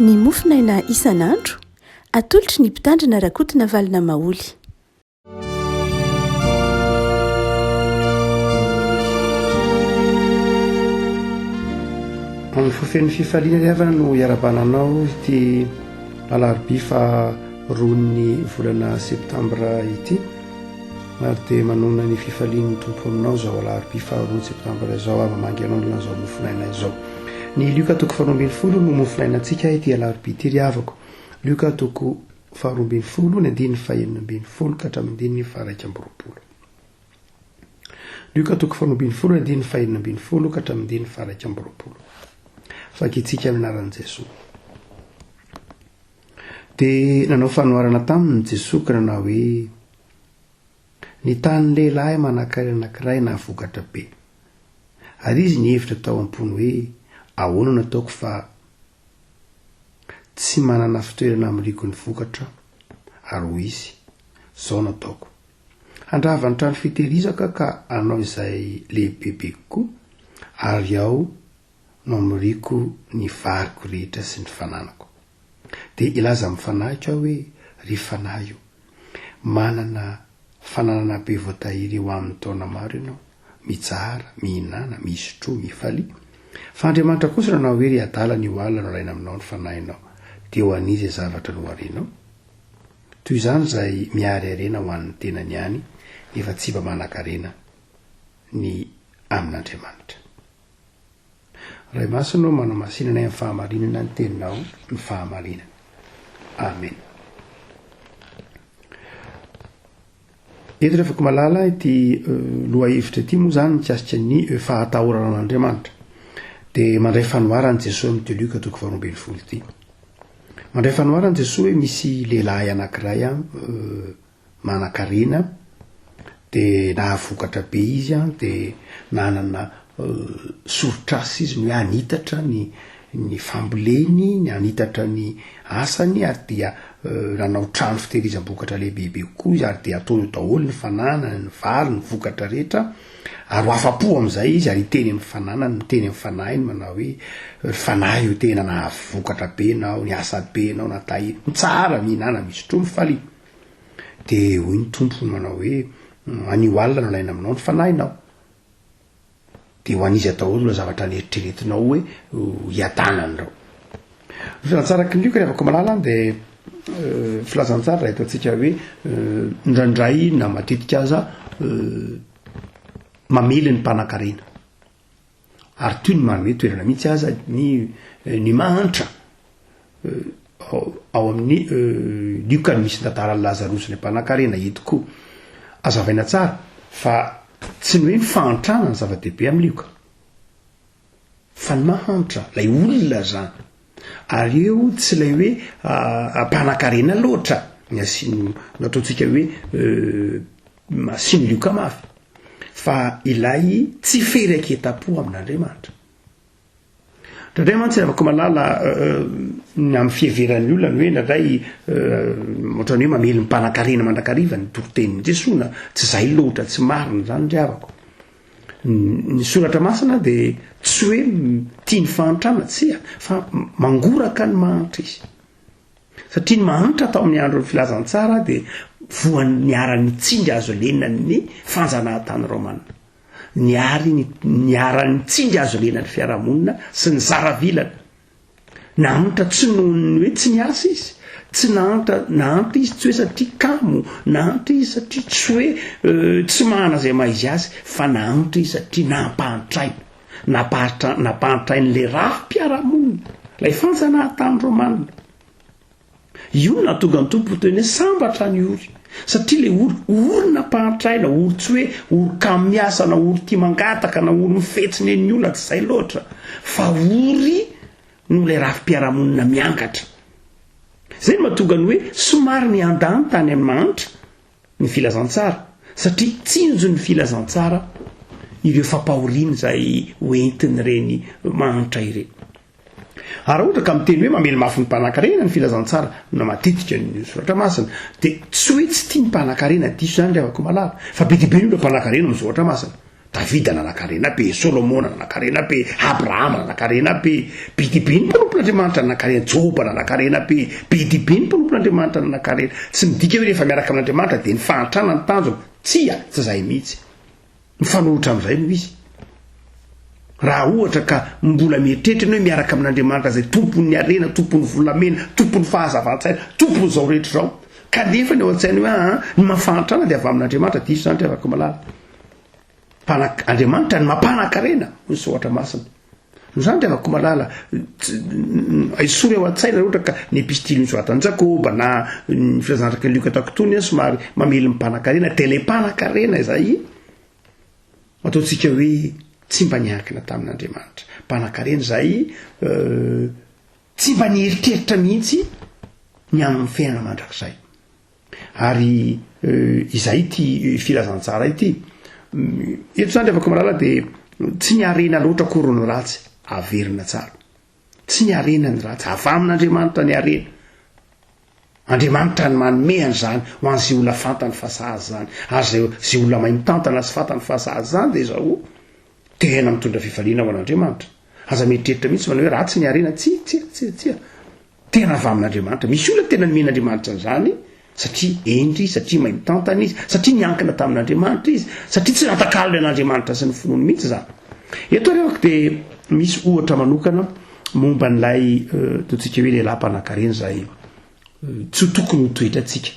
Ny mofonaina isan'andro, atolotry ny Mpitandrina Rakotonavalona Maholy. Amin'ny fo feno fifaliana ry havana no iarabana anao ity alarobia faha roan'ny volana septambra ity ary dia manonona ny fifalian'ny Tompo aminao izao alarobia faha roan'ny septambra izao ary mamangy anao ny izao mofonaina izao. Ny Lioka toko faha 12 no mofonainantsika ity alarobia ity ry havako. Lioka toko faha 12 ny andininy faha 16 ka hatramin'ny andininy faha 21. Lioka toko faha 12 ny andininy faha 16 ka hatramin'ny andininy faha 21. Vakintsika amin'ny anaran'i Jesoa. Dia nanao fanoharana taminy Jesoa ka nanao hoe, Ny tanin'ny lehilahy manan-karena anankiray nahavokatra be. Ary izy nihevitra tao am-pony hoe, Ahoana no ataoko fa tsy manana fitoerana hamoriako ny vokatra aho? Ary hoy izy, Izao no ataoko, Handrava ny trano fitehirizako aho ka hanao izay lehibebe kokoa, ary ao no hamoriako ny variko rehetra sy ny fananako. Dia hilaza amin'ny fanahiko aho hoe, Ry fanahy ô, manana fananana be voatahiry ho amin'ny taona maro ianao, mitsahara, mihinàna, misotroa, mifalia. Fa Andriamanitra kosa nanao hoe, Ry adala, anio alina no alaina aminao ny fanahinao, dia ho an'iza izay zavatra noharinao? Toy izany izay mihary harena ho an'ny tenany ihany, nefa tsy mba manan-karena ny amin'Andriamanitra. Ray Masina ô, manamasina anay amin'ny fahamarinana ny Teninao ny fahamarinana. Amen. Eto ry afako malala ity eh, lohahevitra ity moa zany mikasika ny eh, fahatahorana an'Andriamanitra. Dia mandray fanoharana Jesoa amin'ity Lioka toko faharoa ambin'ny folo ity. Mandray fanoharana Jesoa hoe misy lehilahy anankiray an, eh, manankarena de nahavokatra be izy an, de nanana soritr'asa izy ny hoe hanitatra ny ny famboleny, ny hanitatra ny asany ary dia nanao trano fitehirizam-bokatra lehibebe kokoa izy ary dia ataony eo daholo ny fananany, ny vary, ny vokatra rehetra ary ho afa-po amin'izay izy ary hiteny amin'ny fananany, miteny amin'ny fanahiny manao hoe ry fanahy io tena nahavokatra be enao, niasa be enao, natahiry, mitsahara, mihinàna, misotroa, mifalia. Dia hoy ny Tompo manao hoe, Anio alina no alaina aminao ny fanahinao. Dia ho an'iza daholo ireo zavatra neritreretinao hoe hiadanan'ireo? Ny filazantsara Lioka ry havako malala dia eh, filazantsara raha ataontsika hoe eh, indraindray na matetika aza eh, mamely ny mpanankarena. Ary toy ny manome toerana mihitsy aza ny ny mahantra ao amin'ny Lioka ny misy ny tantaran'i Lazarosy ilay mpanankarena eto koa. Azavaina tsara fa tsy ny hoe ny fahantrana ny zava-dehibe amin'ny Lioka fa ny mahantra, ilay olona zany. Ary eo tsy ilay hoe mpanankarena loatra ny asiany no ataontsika hoe asian'i Lioka mafy fa ilay tsy firaiketam-po amin'Andriamanitra. Indraindray mantsy ravako malala ny amin'ny fiheveran'ny olona ny hoe indraindray ohatran'ny hoe mamely ny mpanankarena mandrakariva ny toritenin'i Jesoa na tsy izay loatra, tsy marina izany ry havako. Ny soratra masina dia tsy hoe tia ny fahantrana, tsia, fa mangoraka ny mahantra izy. Satria ny mahantra tao amin'ny andron'ny filazantsara dia voan'ny niharan'ny tsindry azo lenan'ny fanjanahantany romana. Niary ny niharan'ny tsindry azo lenan'ny fiarahamonina sy ny zara vilana. Nahantra tsy noho ny hoe tsy niasa izy, tsy nahantra, nahantra izy tsy hoe satria kamo, nahantra izy satria tsy hoe tsy manana izay maha izy azy, fa nahantra izy satria nampahantraina, nampahantra, nampahantrain'ilay rafi-piarahamonina, ilay fanjanahantany romana. Io no nahatonga ny Tompo niteny hoe sambatra ny ory, satria ilay ory, ory nampahantraina, ory tsy hoe ory kamo miasa na ory tia mangataka na ory mifetsy nen'ny olona, tsy izay loatra, fa ory noho ilay rafi-piarahamonina miangatra. Izay no mahatonga ny hoe somary miandany tany amin'ny mahantra ny filazantsara, satria tsinjon'ny filazantsara ireo fampahoriana izay hoentin'ireny mahantra ireny. Ary raha ohatra ka miteny hoe mamely mafy ny mpanankarena ny filazantsara na matetika ny soratra masina dia tsy hoe tsy tia ny mpanankarena diso izany ry havako malala fa be dia be ny olona mpanankarena amin'ny soratra masina. Davida nanankarena be, Solomona nanankarena be, Abrahama nanankarena be, be dia be ny mpanompon'Andriamanitra nanankarena, Joba nanankarena be, be dia be ny mpanompon'Andriamanitra nanankarena. Tsy midika hoe rehefa miaraka amin'Andriamanitra dia ny fahantrana no tanjona. Tsia, tsy izay mihitsy. Mifanohitra amin'izay no izy. Raha ohatra ka mbola mieritreritra ny hoe miaraka amin'Andriamanitra izay tompon'ny harena, tompon'ny volamena, tompon'ny fahazavan-tsaina, tompon'izao rehetra izao, kanefa ny ao an-tsainy hoe aa ny mahafahantrana dia avy amin'Andriamanitra, diso izany ry havako malala. Mpanak- Andriamanitra ny mampanan-karena, hoy ny soratra masina. Noho izany ry havako malala, esory ao an-tsaina raha ohatra ka ny epistily nosoratan'i Jakoba na ny filazantsara Lioka takotony somary mamely ny mpanan-karena, dia ilay mpanan-karena izay ataontsika hoe tsy mba niankina tamin'Andriamanitra. Mpanan-karena izay tsy mba nieritreritra mihitsy ny amin'ny fiainana mandrakizay. Ary izay ity filazantsara ity. Eto izany ry havako malala dia tsy ny harena loatra akory no ratsy, averina tsara. Tsy ny harena ny ratsy, avy amin'Andriamanitra ny harena. Andriamanitra ny manome an'izany ho an'izay olona fantany fa sahaza izany. Ary izay izay olona mahay mitantana sy fantany fa sahaza izany dia izao tena mitondra fifaliana ho an'Andriamanitra. Aza mieritreritra mihitsy manao hoe ratsy ny harena, tsia, tsia, tsia, tsia. Tena avy amin'Andriamanitra. Misy olona tena nomen'Andriamanitra an'izany satria hendry, satria mahay mitantana izy, satria niankina tamin'Andriamanitra izy, satria tsy natakalony an'Andriamanitra sy ny finoany mihitsy izany. Eto ary ahako dia misy ohatra manokana momba an'ilay eh, ataontsika hoe lehilahy mpanankarena izay eh, tsy ho tokony ho toetrantsika.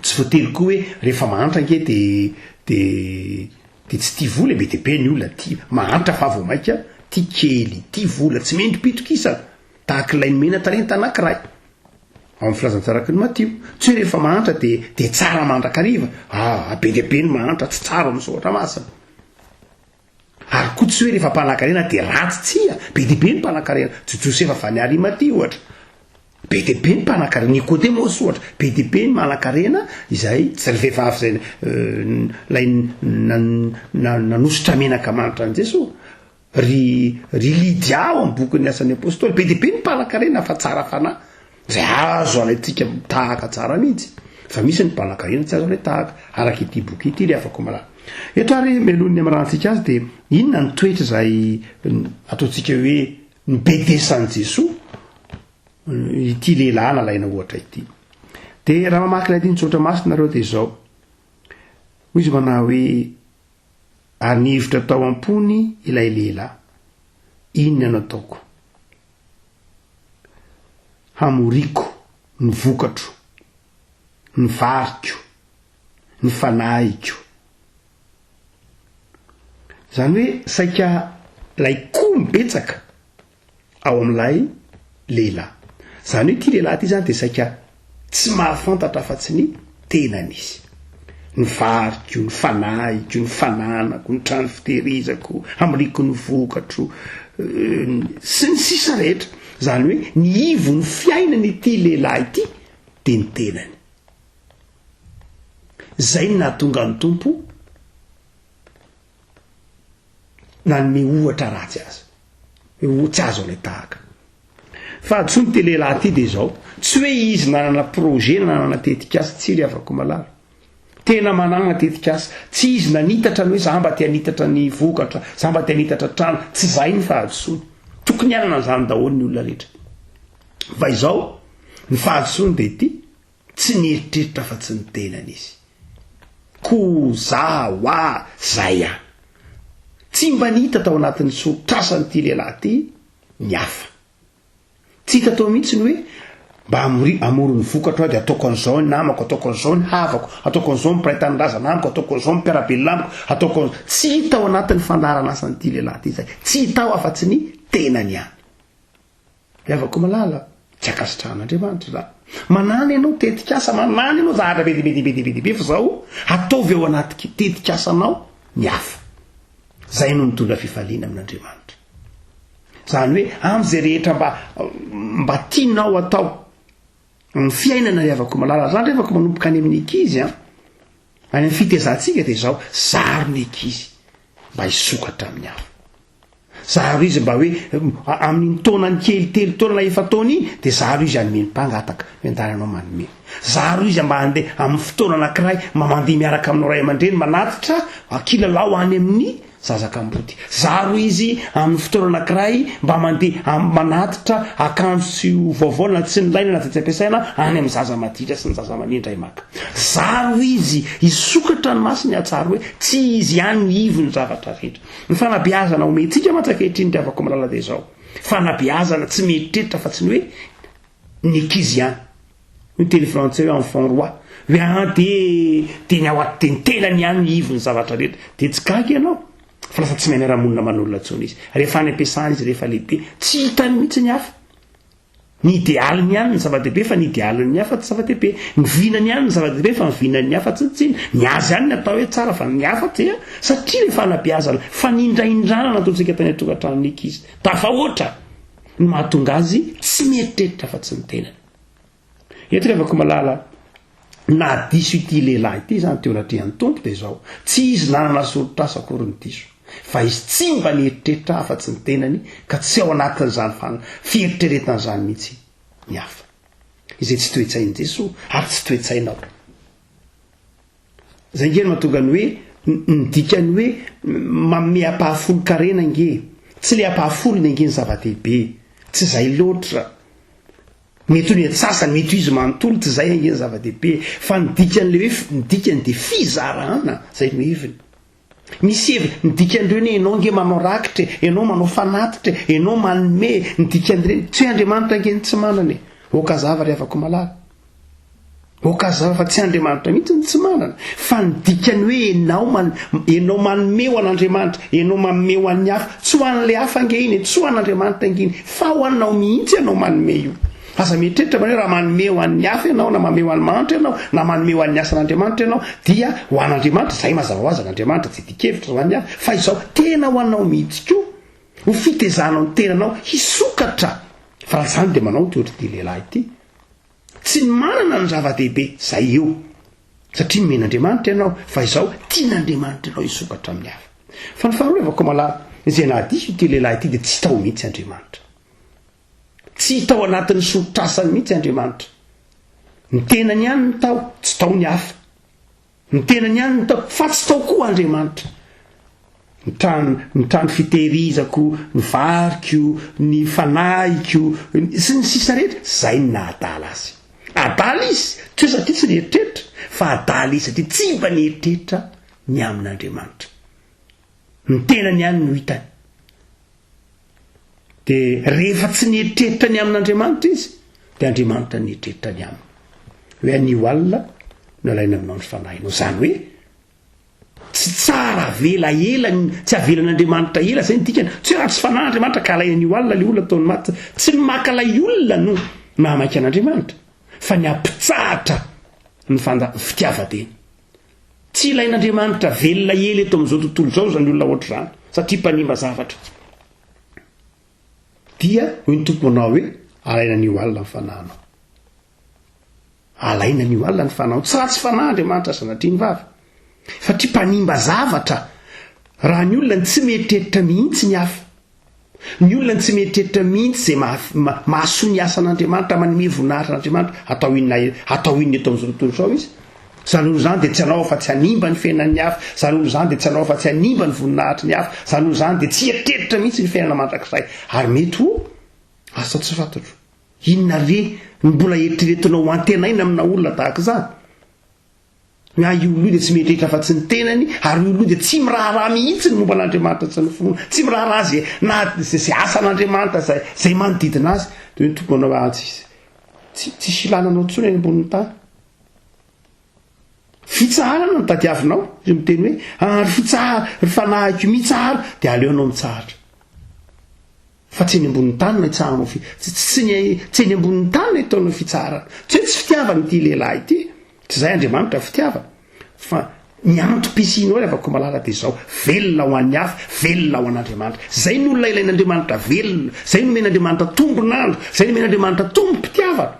Tsy voatery koa hoe rehefa mahantra ange dia dia dia tsy tia vola e, be dia be ny olona tia mahantra fa vao mainka tia kely, tia vola, tsy mendri-pitokisana. Tahaka ilay nomena talenta anankiray ao amin'ny filazantsaraky ny Matio. Tsy hoe rehefa mahantra dia dia tsara mandrakariva. Ah, be dia be ny mahantra, tsy tsara ao amin'ny soratra masina. Ary koa tsy hoe rehefa mpanankarena dia ratsy, tsia, be dia be ny mpanankarena. Tsy Josefa avy any Arimatia ohatra. Be dia be ny mpanankarena, Nikodemosy ohatra, be dia be ny manankarena izay tsy ry vehivavy izay ilay nanosotra menaka manitra an'i Jesoa. Ry ry Lydia ao amin'ny bokin'ny Asan'ny Apostoly, be dia be ny mpanankarena fa tsara fanahy, izay azo alaintsika tahaka tsara mihitsy. Fa misy ny mpanankarena tsy azo alain-tahaka, araka ity boky ity ry havako malala. Eto ary mialohan'ny hamarahantsika azy dia inona ny toetra izay ataontsika hoe nibedesan'i Jesoa ity lehilahy nalaina ohatra ity. Dia raha mamaky ilay andinin-tsoratra masina nareo dia izao, hoy izy manao hoe Ary nihevitra tao am-pony ilay lehilahy, Inona no ataoko? Hamoriko ny vokatro, ny variko, ny fanahiko. Izany hoe saika ilay koa betsaka ao amin'ilay lehilahy. Izany hoe ity lehilahy ity izany dia saika tsy mahafantatra afa-tsy ny tenany izy. Ny variko, ny fanahiko, ny fananako, ny trano fitehirizako, hamoriako ny vokatro, sy ny sisa rehetra. Izany hoe ny ivon'ny fiainany ity lehilahy ity dia ny tenany. Izay no nahatonga ny Tompo nanome ohatra ratsy azy. Hoe tsy azo alain-tahaka. Fahadisoan'ity lehilahy ity dia izao, tsy hoe izy nanana projet na nanana tetikasa, tsia ry havako malala. Tena manana tetikasa. Tsy izy nanitatra ny hoe za mba te hanitatra ny vokatra, za mba te hanitatra trano, tsy izay ny fahadisoany. Tokony hanana an'izany daholo ny olona rehetra. Fa izao, ny fahadisoany dia ity, Tsy nieritreritra afa-tsy ny tenany izy. Ko, za, wa, zay ihany. Tsy mba nihita tao anatin'ny soritr'asan'ity lehilahy ity ny hafa. Tsy hita tao mihitsy ny hoe mba hamori, hamory ny vokatro aho dia ataoko an'izao ny namako, ataoko an'izao ny havako, ataoko an'izao ny mpiray tanindrazana amiko, ataoko an'izao ny mpiara-belona amiko, ataoko an'izao. Tsy hita ao anatin'ny fandaharan'asan'ity lehilahy ity izay. Tsy hita ao afa-tsy ny tenany ihany. Ry havako malala, tsy ankasitrahan'Andriamanitra izany. Manana ianao tetikasa, manana ianao zavatra be dia be dia be dia be dia be fa izao, ataovy ao anaty tetikasanao ny hafa. Izay no mitondra fifaliana amin'Andriamanitra. Izany hoe amin'izay rehetra mba mba tianao atao ny fiainana ry havako malala. Izany ry havako manomboka any amin'ny ankizy an. Any amin'ny fitezantsika dia izao, zaro ny ankizy mba hisokatra amin'ny hafa. Zaro izy mba hoe amin'iny taonany kely telo taona na efa-taona iny dia zaro izy hanome ny mpangataka. Hoe ndana ianao manome. Zaro izy mba handeha amin'ny fotoana anankiray mba mandeha miaraka aminao ray aman-dreny manatitra kilalao any amin'ny zaza kamboty. Zaro izy amin'ny fotoana anankiray mba mandeha manatitra akanjo tsy ho vaovao na tsy nilaina na tsy ampiasaina any amin'ny zaza maditra sy ny zaza mania indray maka. Zaro izy hisokatra ny masony hahatsara hoe tsy izy ihany no ivon'ny zavatra rehetra. Ny fanabeazana omentsika mantsy ankehitriny ry havako malala dia izao, fanabeazana tsy mieritreritra fa tsy ny hoe ny ankizy ihany. Hoy ny teny frantsay hoe enfant roi. Hoe an dia dia ny ao dia ny tenany ihany ny ivon'ny zavatra rehetra. Dia tsy gaga ianao fa lasa tsy mahay miara-monina aman'olona intsony izy. Rehefa any am-piasana izy rehefa lehibe, tsy hitany mihitsy ny hafa. Ny idealiny ihany no zava-dehibe fa ny idealin'ny hafa tsy zava-dehibe. Ny vinany ihany no zava-dehibe fa ny vinan'ny hafa tsy tsinona. Ny azy ihany no atao hoe tsara fa ny hafa dia satria ilay fanabeazana, fanindrahindrana nataontsika tany an-tokantranon'ny ankizy tafahoatra no mahatonga azy tsy mieritreritra afa-tsy ny tenany. Eto ry havako malala, na diso ity lehilahy ity izany teo anatrehan'ny Tompo dia izao, tsy izy nanana soritr'asa akory no diso, fa izy tsy mba nieritreritra afa-tsy ny tenany ka tsy ao anatin'izany fan fieritreretana izany mihitsy ny hafa. Izay tsy toe-tsain'i Jesoa ary tsy toe-tsainao. Izay ange no mahatonga ny hoe, ny dikan'ny hoe manome ampahafolon-karena ange, tsy ilay ampahafolony ange ny zava-dehibe, tsy izay loatra. Mety ho ny antsasany, mety ho izy manontolo, tsy izay ange ny zava-dehibe, fa ny dikan'ilay hoe, ny dikany dia fizarana, izay no heviny. Misy heviny, ny dikan'ireny hoe ianao ange manao rakitra e, ianao manao fanatitra e, ianao manome e, ny dikan'ireny, tsy hoe Andriamanitra ange no tsy manana e, ok hazava ry havako malala. Ok hazava fa tsy Andriamanitra mihitsy no tsy manana, fa ny dikany hoe enao man, enao manome ho an'Andriamanitra, enao manome ho an'ny hafa, tsy ho an'ilay hafa ange iny e, tsy ho an'Andriamanitra ange iny, fa ho anao mihitsy ianao manome io. Aza mieritreritra manao hoe raha manome ho an'ny hafa ianao, na manome ho an'ny mahantra ianao, na manome ho an'ny asan'Andriamanitra ianao, dia ho an'Andriamanitra, izay mazava ho azy an'Andriamanitra, tsy idian-kevitra ho an'ny hafa, fa izao, tena ho anao mihitsy koa, ho fitezanao ny tenanao hisokatra, fa raha izany dia manao ny toetr'ity lehilahy ity. Tsy ny manana no zava-dehibe, zay eo. Satria nomen'Andriamanitra ianao, fa izao tian'Andriamanitra ianao hisokatra amin'ny hafa. Fa ny faharoa revako malala, izay nahadiso ity lehilahy ity dia tsy tao mihitsy Andriamanitra. Tsy tao anatin'ny soritr'asany mihitsy Andriamanitra. Ny tenany ihany no tao, tsy tao ny hafa. Ny tenany ihany no tao, fa tsy tao koa Andriamanitra. Ny trano, ny trano fitehirizako, ny variko, ny fanahiko, sy ny sisa rehetra, zay no nahadala azy. Adala izy, tsy hoe satria tsy nieritreritra, fa adala izy satria tsy mba nieritreritra ny amin'Andriamanitra. Ny tenany ihany no hitany. Dia rehefa tsy nieritreritra ny amin'Andriamanitra izy, dia Andriamanitra nieritreritra ny aminy. Hoe anio alina no alaina aminao ny fanahinao. Izany hoe tsy tsara avela ela, tsy avelan'Andriamanitra ela, izay ny dikany. Tsy hoe ratsy fanahy Andriamanitra ka alainy anio alina ilay olona ataony maty. Tsy ny maka ilay olona no mahamaika an'Andriamanitra, fa ny hampitsahatra ny fanda- fitiavan-tena. Tsy ilain'Andriamanitra velona ela eto amin'izao tontolo izao izany olona ohatr'izany, satria mpanimba zavatra. Dia hoy ny Tompo manao hoe, alaina anio alina ny fanahinao. Alaina anio alina ny fanahinao. Tsy ratsy fanahy Andriamanitra sanatria ny vava. Satria mpanimba zavatra. Raha ny olona ny tsy mieritreritra mihitsy ny hafa. Ny olona tsy mieritreritra mihitsy izay mahasoa ny asan'Andriamanitra, manome voninahitra an'Andriamanitra, atao inona atao inona eto amin'izao tontolo izao izy? Izany olona izany dia tsy hanao afa-tsy hanimba ny fiainan'ny hafa, izany olona izany dia tsy hanao afa-tsy hanimba ny voninahitry ny hafa, izany olona izany dia tsy hieritreritra mihitsy ny fiainana mandrakizay. Ary mety ho asa tsy fantatro. Inona re no mbola eritreretinao ho antenaina amina olona tahaka izany? Ny ahy io olona io dia tsy mieritreritra afa-tsy ny tenany, ary io olona io dia tsy miraharaha mihitsy ny momba an'Andriamanitra sy ny finoana, tsy miraharaha izay na izay asan'Andriamanitra izay izay manodidina azy. Dia hoy ny Tompo manao hoe, ah, tsisy tsy tsisy ilana anao intsony any ambonin'ny tany. Fitsaharana no tadiavinao, izy miteny hoe, ah, ry fitsahara, ry fanahiko mitsahara, dia aleo anao mitsahatra. Fa tsy eny ambonin'ny tany no hitsahanao fi, tsy, tsy ny, tsy eny ambonin'ny tany no hitaonao fitsaharana. Tsy hoe tsy fitiavana ity lehilahy ity, tsy izay Andriamanitra fitiavana. Fa ny antom-pisianao ry havako malala dia izao, velona ho an'ny hafa, velona ho an'Andriamanitra. Izay no olona ilain'Andriamanitra velona, izay no omen'Andriamanitra tombon'andro, izay no omen'Andriamanitra tombom-pitiavana.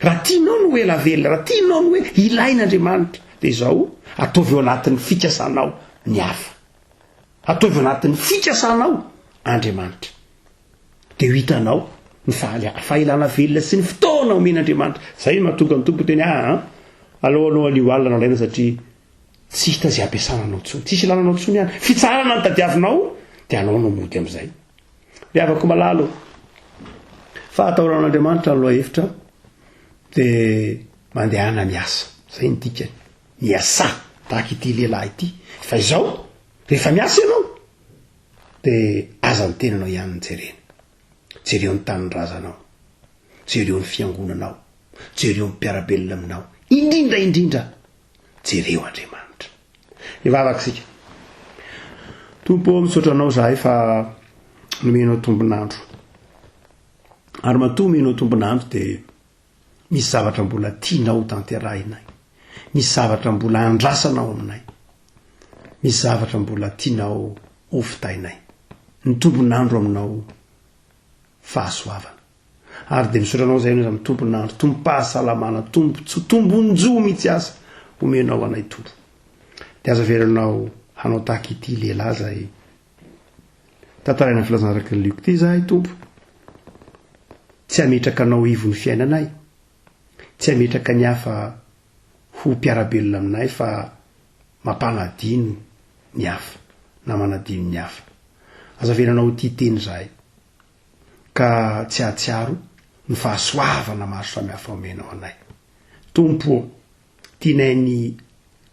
Raha tianao ny ho ela velona, raha tianao ny hoe ilain'Andriamanitra, dia izao, ataovy ao anatin'ny fikasanao ny hafa. Ataovy ao anatin'ny fikasanao. Andriamanitra. Dia ho hitanao ny fahelana velona sy ny fotoana omen'Andriamanitra. Izay no mahatonga ny Tompo hiteny, aa, aleo aloha anio alina no alaina satria tsy hita izay hampiasana anao intsony. Tsisy ilana anao intsony any. Fitsarana no tadiavinao, dia anao no mody amin'izay. Ry havako malala ô, fahatahorana an'Andriamanitra ny lohahevitra, dia mandehana miasa. Izay ny dikany. Miasà tahaka ity lehilahy ity. Fa izao, rehefa miasa ianao, dia aza ny tenanao ihany no jerena. Jereo ny tanindrazanao. Jereo ny fiangonanao. Jereo ny mpiara-belona aminao. Indrindra indrindra, jereo Andriamanitra. Hivavaka isika. Tompo ô, misaotra Anao izahay fa nomenao tombon'andro. Ary matoa omenao tombon'andro dia misy zavatra mbola tianao ho tanterahinay. Misy zavatra mbola andrasanao aminay. Misy zavatra mbola tianao ho vitainay. Ny tombon'andro aminao fahasoavana. Ary dia misaotra anao izay amin'ny tombon'andro, tombom-pahasalamana, tombotsoa, tombon-jo mihitsy aza omenao anay Tompo. Dia aza avelanao hanao tahaka ity lehilahy izay tantaraina filazana araka ny Lioka ity izahay Tompo. Tsy hametraka anao ivon'ny fiainanay, tsy hametraka ny hafa ho mpiara-belona aminay fa mampanadino ny hafa na manadino ny hafa. Aza avelanao ho tia tena izahay. ka tsy hahatsiaro ny fahasoavana maro samihafa omenao anay. Tompo ô, tianay ny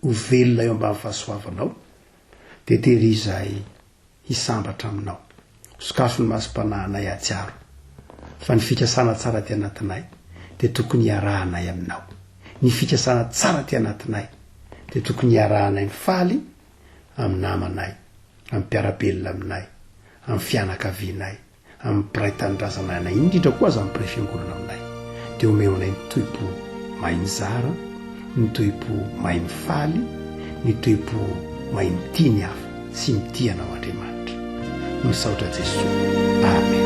ho velona eo ambany fahasoavanao, dia tehirizo izahay hisambatra aminao. Sokafy ny masom-panahinay hahatsiaro fa ny fikasana tsara aty anatinay dia tokony hiarahanay aminao. Ny fikasana tsara aty anatinay dia tokony hiarahanay mifaly amin'ny namanay, amin'ny mpiara-belona aminay, amin'ny fianakavianay, amin'ny mpiray tanindrazana anay, indrindra koa aza amin'ny mpiray fiangonana aminay. Dia omeo anay ny toe-po mahay mizara, ny toe-po mahay mifaly, ny toe-po mahay mitia ny hafa sy mitia Anao Andriamanitra. Misaotra Jesoa. Amen.